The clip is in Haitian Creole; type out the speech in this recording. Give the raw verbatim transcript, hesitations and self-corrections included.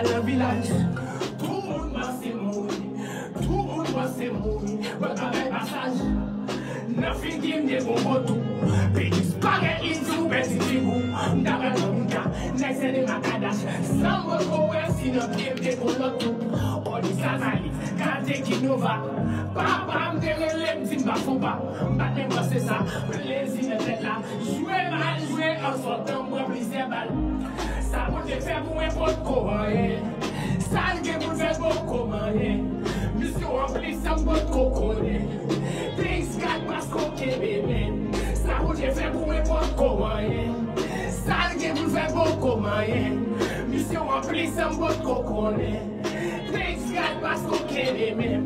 Nan vilaj, tout moun panse mouri. Tout moun panse mouri. Mwen pa bay pasaj. Nan figi m te gon kou tou. Pitis pa gen li di ou pèdi figi w. M ta pral nan bouda. Nèg se de makadach. San m potko wè si nan pye m te gon lòt tou. Odi Sazali, Kate Kinova. Papa m te rele m di m pa fon pa. M pa t menm panse sa. Plezi nan tèt la. Jwe mal jwe an sòtan m pran plizyè bal. Sa Bondye fè pou mwen potko anyen. Sa l gen pou l fè potko anyen. Misyon ranpli san m potko konnen. Thanks God paske w kenbe men. Sa Bondye fè pou mwen potko anyen. Sa l gen pou l fè potko anyen. Misyon ranpli san m potko konnen. Thanks God paske w kenbe men.